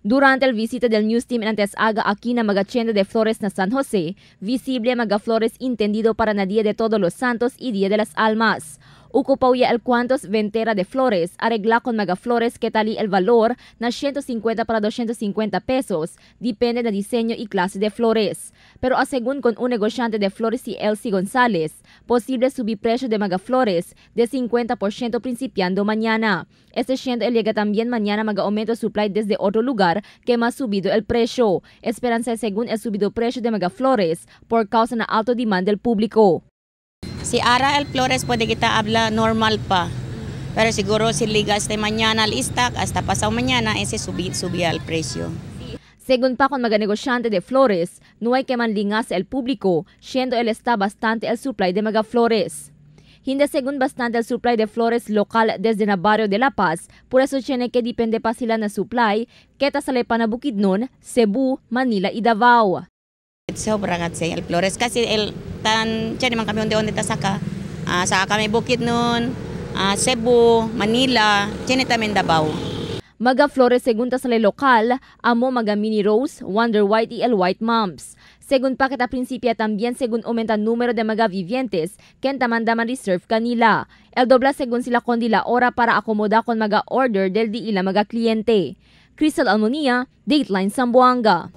Durante el visita del News Team en antes aga aquí na mga tienda de flores na San Jose, visible mga flores entendido para na Día de Todos los Santos y Día de las Almas. Ucupaw ya el cuantos ventera de flores, arregla con mga flores que tali el valor na 150 para 250 pesos, depende na diseño y clase de flores. Pero asegún con un negociante de flores si Elsie González, posible subir precio de mga flores de 50% principiando mañana. Este siendo el llega también mañana mga aumento supply desde otro lugar que más subido el precio. Esperanza según el subido precio de mga flores por causa na alto demand del público. Si ara el flores puede kita habla normal pa. Pero siguro si ligas de mañana al stock hasta pasado mañana ese subía el precio. Según pa con mga negosyante de flores, no hay que manlingas el público, siendo el está bastante el supply de mga flores. Hindi según bastante el supply de flores local desde na barrio de La Paz, por eso tiene que depende pa sila na supply, keta sa pa na Bukidnon, Cebu, Manila y Davao. Sobra kasi el flores kasi el tan tiyan naman kami onde ta saka. Saka kami Bukidnon, Cebu, Manila, tiyan tamen Davao. Mga flores según ta sa lokal, amo mga mini rose, wonder white y el white mumps. Según pa kita prinsipya también según aumenta número de mga vivientes, ken tamandaman reserve kanila. El dobla según sila kondi la hora para acomoda con mga order del di ila mga kliyente. Crystal Almonia, Dateline Zamboanga.